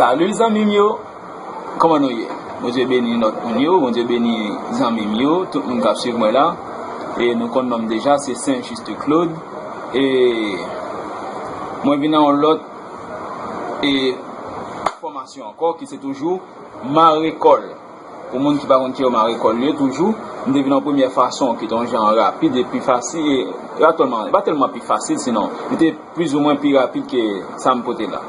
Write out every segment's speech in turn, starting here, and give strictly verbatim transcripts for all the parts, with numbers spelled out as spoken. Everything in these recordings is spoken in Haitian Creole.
Salut zanmi m yo, kòman nou ye? Bondye beni lòt moun yo, Bondye beni zanmi m yo, tout moun k ap swiv mwen la. E nou konn non m deja, se Saint Juste Claude. E mwen vin nan yon lòt e fòmasyon ankò ki se toujou mare kòl. Pou moun ki pa konn ki yo mare kòl li yo toujou, m te vin yon premyè fason ki te yon jan rapid e pi fasil, e pa tèlman, e pa tèlman pi fasil, sinon li te plizoumwen pi rapid ke sa m pote la.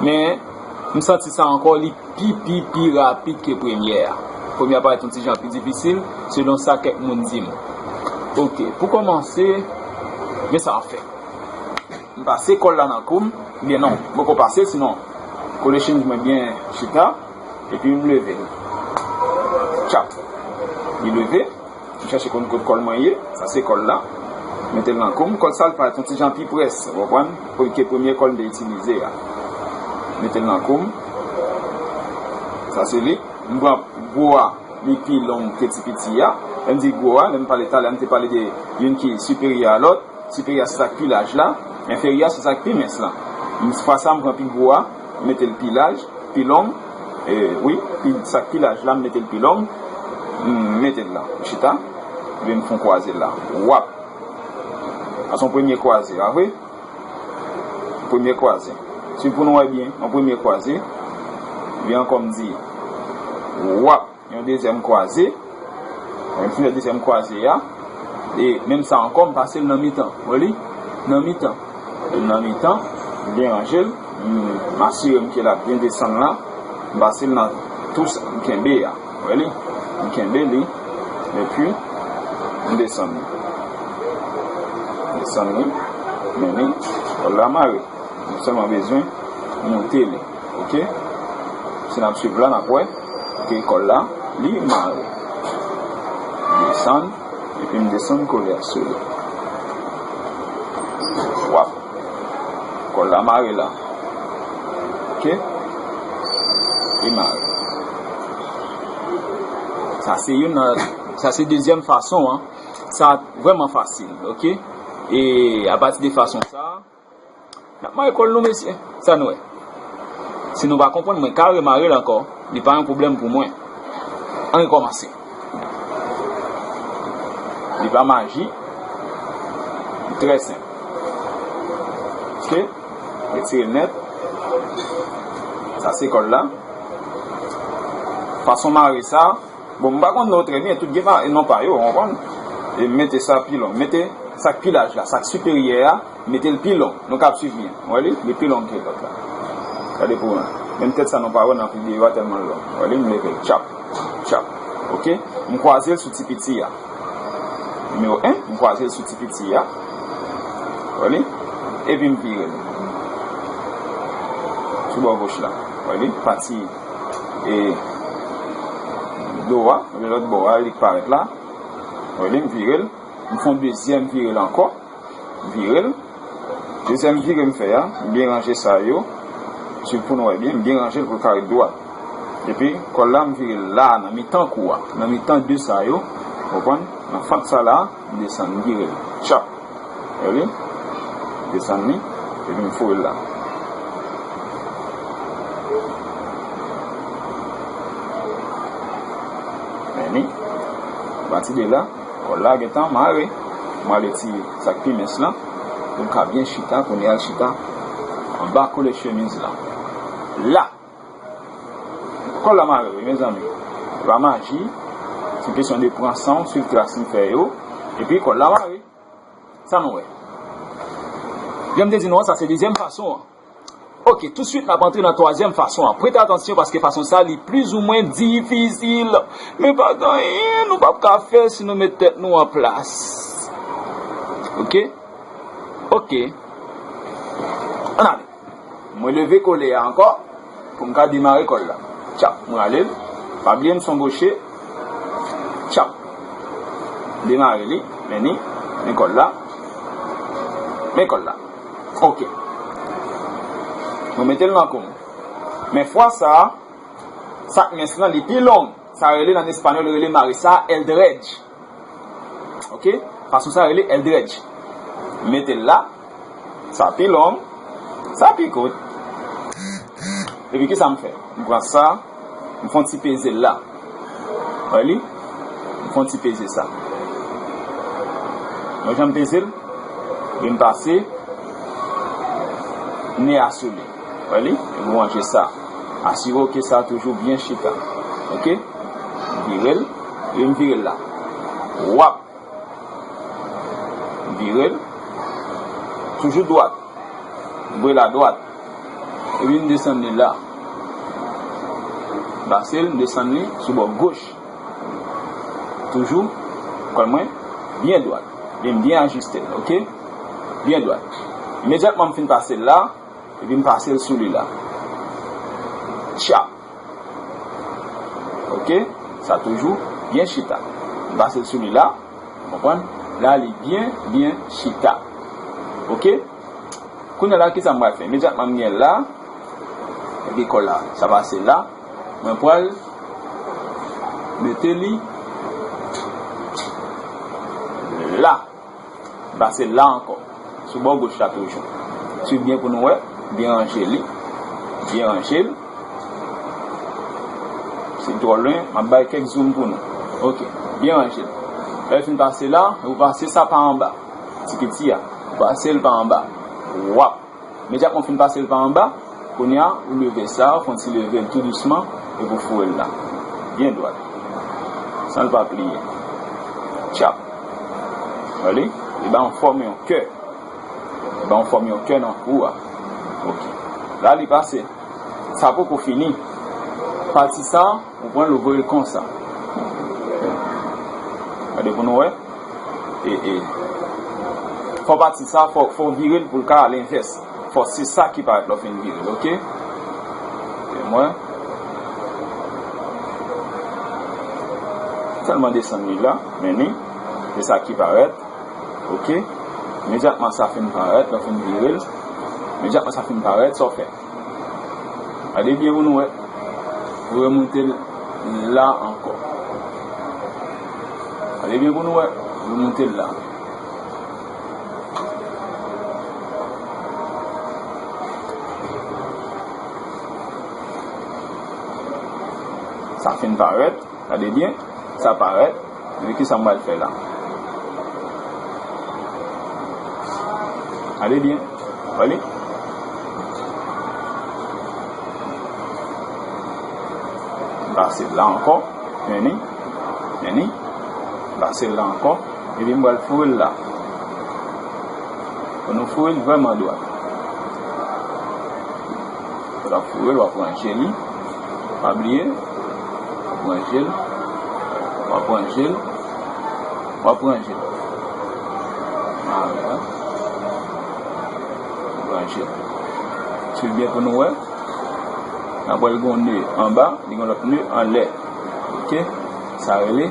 Men, m santi sa ankò, li pi, pi, pi rapid ke premyè a. Premyè a parèt yon ti jan pi difisil, selon sa kèk moun di m. Ok, pou kòmanse, men sa w ap fè. M pase kòl la nan kou m, byen non, m poko pase, sinon, kole chemiz mwen byen chita, epi m leve l. Tchap. Li leve, m chèche konn kot kòl mwen ye, sa se kòl la. Mete l nan kou m, kòl sa l parèt yon ti jan pi près, ou konprann? Ke premye kòl m te itilize a. Mete l nan kou m. Sa se li. M pran gwo a, li pi long ke ti piti a. Lè m di gwo a, lè m pale talè, m te pale de youn ki siperyè a lòt. Siperyè se sa k pi laj la, enferyè se sa k pi mens la. M, fwa sa, m pran pi gwo a, m mete l pi laj, pi long, e, wi, pi, sa k pi laj la, m mete l pi long, m mete l la, m chita, epi m fè yon kwaze l la. Wap! Sa se yon premye kwaze, pa vre? Premye kwaze. Si pou nou wè byen, yon premye kwaze, epi ankò m di, wap! Yon dezyèm kwaze. Lè m fin fè dezyèm kwaze a, e menm sa ankò, m pase l nan mitan. Wè li? Nan mitan. Nan mitan, m byen ranje l, m asire m ke l ap byen desann la. M pase l nan tou sa, m kenbe a. Wè li? M kenbe li, epi m desann li. M desann li, men li, kòl la mare. Nou sèlman bezwen monte li. Ok? Si n ap swiv la, n ap wè. Ok, kòl la, li mare. Desann, epi m desann kole a sou li. Wap. Kòl la mare la. Ok? Li mare. Sa se youn nan, sa se dezyèm fason an. Sa vrèman fasil, ok? E apati de fason sa, n ap mare kòl nou, mesye. Sa nou wè? Si nou pa konprann, mwen ka remare l ankò. Li pa yon pwoblèm pou mwen. Ann rekòmanse. Li pa maji. Li trè senp. Ok? Retire l nèt. Sa se kòl la. Fason mare sa, bon, m pa konn non trè byen, tout gen pa, non pa yo, w konprann? E mete sa pi long, mete sa k pi laj la, sa k siperyè a, mete l pi long. Nou ka ap swiv byen. W wè li? Li pi long ke lòt la. Gade pou mwen. Menm tèt sa nou pa wè nan videyo a tèlman l long. W wè li? M leve l. Tchap. Tchap. Ok? M kwaze l sou ti piti a. Nimewo en, m kwaze l sou ti piti a. W wè li? Epi m vire l. Sou bò goch la. W wè li? Pati e do a, oubyen lòt bò a, li k parèt la. W wè li? M vire l. M fè yon dezyèm vire l ankò. M vire l. Dezyèm vire m fè a, m byen ranje sa yo. Swiv pou nou wè byen, m byen ranje l pou l ka ret dwat. Epi, kòl la, m vire l la, nan mitan kou a. Nan mitan de sa yo, w konprann? Nan fant sa la, m desann, m vire l. Tchap! Wè li? Desann li, epi m foure l la. Men li, apati de la, kòl la gentan mare. Mwen ale ti sa k pi mens lan, pou l ka byen chita, kounye a l chita anba kole chemiz la. La! Kòl la mare, wi, mezanmi. Se pa maji, se kesyon de pran san w, swiv tras m fè yo, epi kòl la mare. Sa nou wè? Jan m te di nou an, sa se dezyèm fason an. Ok, tousuit n ap antre nan twazyèm fason an. Prete atansyon paske fason sa li plizoumwen difisil. Men pa gen anyen nou p ap ka fè si nou met tèt nou an plas. Ok? Ok. Ann ale. Mwen leve kole a ankò pou m ka demare kòl la. Tchap, mwen rale l. Pa bliye m se yon goche. Tchap. Demare li. Men li. Men kòl la. Men kòl la. Ok. Mwen mete l nan kou m. Men fwa sa a, sa k mens lan, li pi long. Sa rele, nan espanyòl, yo rele mare sa el dredge. Ok? Fason sa rele el dredge. Mete l la. Sa pi long. Sa pi kout. Epi kisa m fè? M pran sa, m fè yon ti peze l la. Wè li? M fè yon ti peze sa. Wè jan m peze l? Epi m pase nen a sou li. Wè li? Epi w ranje sa. Asire w ke sa toujou byen chita. Oke? M vire l, epi m vire l la. W ap vire l. Toujou dwat. Vire l a dwat. Epi m desann li la. Pase l, m desann li sou bò goch. Toujou, kòl mwen byen dwat. Epi m byen ajiste l, oke? Byen dwat. Imedyatman m fin pase l la, epi m pase l sou li la. Tchap. Oke? Sa toujou byen chita. M pase l sou li la. Ou konprann? La, li byen, byen chita. Oke? Kounye a la, kisa m pral fè? Imedyatman m gen l la, epi kòl la, sa pase la, mwen pral mete li la. M pase la ankò. Sou bò goch la toujou. Swiv byen pou nou wè. Byen ranje li. Byen ranje l. Si l twò lwen, m ap bay kèk zoom pou nou. Oke. Byen ranje l. Lè l fin pase la, ou pase sa pa anba. Ti piti a. Ou pase l pa anba. W ap. Imedyatman w fin pase l pa anba, kounye a, ou leve sa, ou fè yon ti leve l tou dousman, epi w foure l la. Byen dwat. San l pa pliye. Tchap. Wè li? Li ba yon fòm yon kè. Li ba yon fòm yon kè nan kou a. Oke. La, li pase. Sa poko fini. Pati sa, ou pran l, ou voye l konsa. Gade pou nou wè. E, e. Fò pati sa, fò, fò w vire l pou l ka alenvès. Fò se sa ki parèt lè w fin vire l, oke? E mwen. Sèlman desann li la, men li. Se sa ki parèt, oke? Imedyatman sa fin parèt, lè w fin vire l. Imedyatman sa fin parèt, sa w fè? Gade byen pou nou wè. Ou remoute l la ankò. Gade byen pou nou wè. Ou remoute l la. Sa fin parèt. Gade byen, sa parèt. Men kisa m pral fè la? Gade byen. Wè li? M pase l la ankò. Men li. Men li. M pase l la ankò. Epi m pral foure l la. Pou nou foure l vrèman dwat. Lè w ap foure l, w ap ranje li. Pa bliye. W ap ranje l. W ap ranje l. W ap ranje l. Mare a. W ap ranje l. Swiv byen pou nou wè. N ap wè l gen yon ne anba, li gen lòt ne anlè. Oke? Sa rele.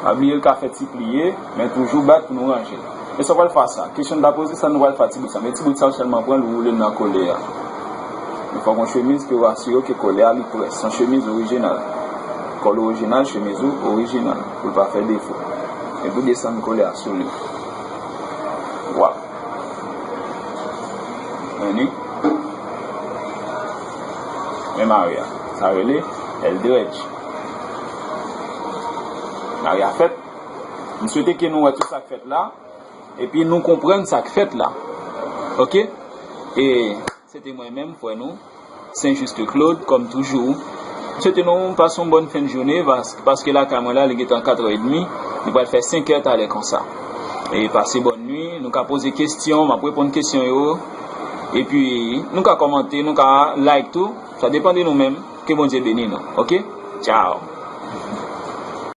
Pa bliye l ka fè ti pliye, men toujou bat pou nou ranje l. E sa w pral fè sa? Kesyon n ta poze, sa nou pral fè a ti bout sa? Men ti bout sa w sèlman pran l, ou woule l nan kole a. Men fòk yon chemiz ke w asire w ke kole a li près. Se yon chemiz orijinal. Kòl orijinal, chemiz ou orijinal. Pou l pa fè defo. Epi w desann kole a sou li. W ap. Men li. Men mare a. Sa rele èl dredj. Mare a fèt. M swete ke nou wè tout sa k fèt la. Epi nou konprann sa k fèt la. Oke? E se te mwen menm, frè nou, Saint Juste Claude, kòm toujou. M swete nou pase yon bòn fen de jounen, pas-, paske lakay mwen la, li gentan katrè edmi, li pral fè senkè talè konsa. E pase bòn nwi, nou ka poze kesyon, m ap reponn kesyon yo. Epi, nou ka kòmante, nou ka like tou, sa depann de nou menm. Ke Bondye beni nou, oke? Tchao.